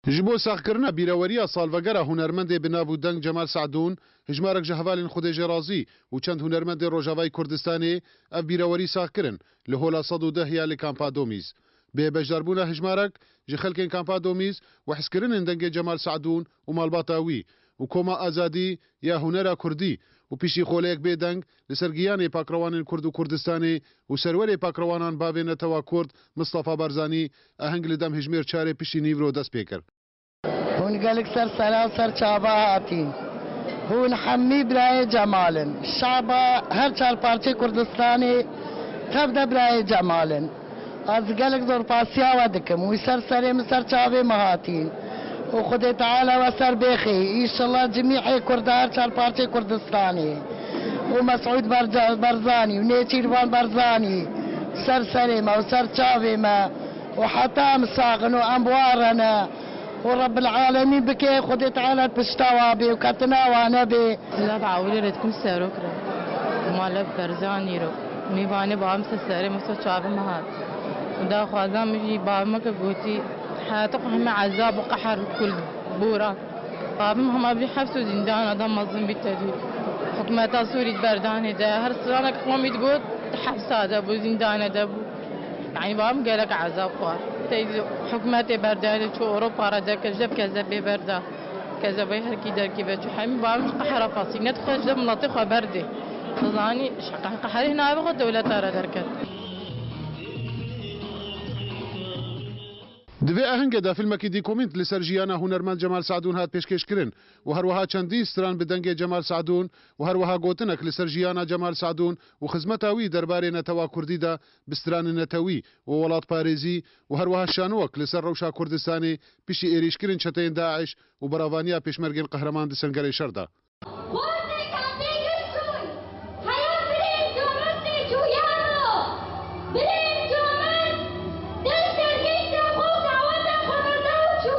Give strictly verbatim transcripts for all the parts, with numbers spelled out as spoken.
Ji bo saxkirina bîreweriya salvegera hunermendê bi nav û deng Cemal Sadûn, hijmarek ji hevalên Xwedê jê razî û çend hunermendên Rojavayê Kurdistanê ev bîrewerî sax kirin li Hola sed û deh ya li Kampa Domîz. Bê beşdarbûna hijmarek ji xelkên Kampa Domîz û hezkirinên dengê Cemal Sadûn û malbata wî û Koma Azadî ya Hunera Kurdî û piştî xoleyek bê deng li ser giyanê pakrewanên Kurd û Kurdistanê û serwerê pakrewanan bavê netewa Kurd Mistefa Barzanî aheng li dem hijmêr çarê piştî nîvro dest pê kir. Hûn gelek ser sera û ser çava hatîn. Hûn hemî birayê Cemal in. Şaba her çar parçê Kurdistanê tev de birayê Cemal in. Ez gelek zorpasiya we dikim. Wî ser serê min, ser çavê min hatîn. Û Xwedê Teala we ser bêxê. Înşallah cimîhê Kurda her çar parçê Kurdistanê û Mesûd Berca-, Barzanî û Nêçîrvan Barzanî ser serê me û ser çavê me û heta em sax in û em bi wan re ne. û Rebbil Alemîn bike, Xwedê Teala pişta wa bê û ketina wa nebê. Silav ewilê re dikim serok re. Malev Berzanî ro. Mîvanê bavim ser serê min ser çavê min hat. Daxwaza min jî bavim weke gotî, heyata xwe heme ezab û qeher û kul bûra. Bavim hema vî hefs û zîndana de mezin bî tevî. Hikûmeta Sûrî di berdanê de, her stranek qomî digot, di hefsa de bû, zîndane de bû. Yanî bavim gelek ezab xwar. Tey hikûmetê berdanê çû Ewropa re derket, ji kezebê berda. Kezebê herkî derkî ve çû. Hemî bavim ji qehra fasî. Nedixwest ji miletê xwe berdê. Dizanî, ji qeh-, qehrê navê xwe dewleta re derket. Di vê ahengê de filmekî dîkomînt li ser jiyana hunermend Cemal Sadûn hat pêşkêşkirin û her wiha çendî stran bi dengê Cemal Sadûn û her wiha gotinek li ser jiyana Cemal Sadûn û xizmeta wî derbarê netewa Kurdî de bi stranên netewî û welatparêzî û her wiha şanowek li ser rewşa Kurdistanê piştî êrîşkirin çeteyên DAIŞ û beravaniya pêşmergên qehreman di sengerê şer de. Xortê kampê Girsûn, heya birên comerdê cûyano, birên comerd, der sergeyte xo gawenda xo berdaw çû.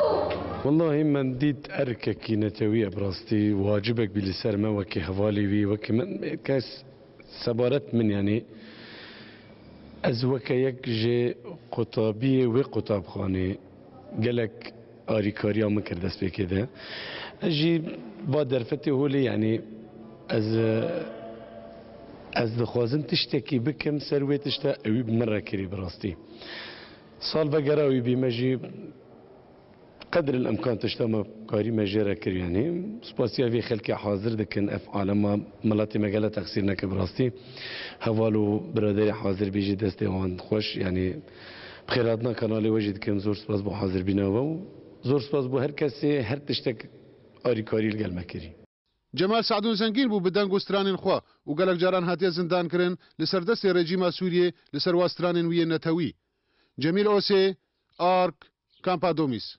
Wellahî min dît erkekî netewî ye, bi rastî wacibek bî li ser me wekî hevalê wî, wekî min kes sebaret min, yanî ez weke yek ji qutabiyê wê qutabxanê gelek arîkariya min kir destpêkê de. Ez jî va derfetê holê, yanî ez, ez dixwazim tiştekî bikim ser wê tişta, ewî bi min re kirî bi rastî. Salvegera wî bî, me jî qedril imkan tişta me karî me jê re kir, yanî spasiya vê xelkê hazir dikin, ev alema miletê me gele texsîr neke bi rastî. Heval û biraderê hazir bî jî destê wan xweş, yanî bi xêrhatina kanalê we jî dikim, zor spas bo hazirbîna we û zor spas bo her kesê her tiştek arîkarî li gel me kirî. Cemal Sadûn zengîn bû bi deng û stranên xwe û gelek caran hatiye zindan kirin, li ser destê rejîma Sûriyê li ser wa stranên wî yên netewî. Cemîl Osê, Ark, Kampa Domîz.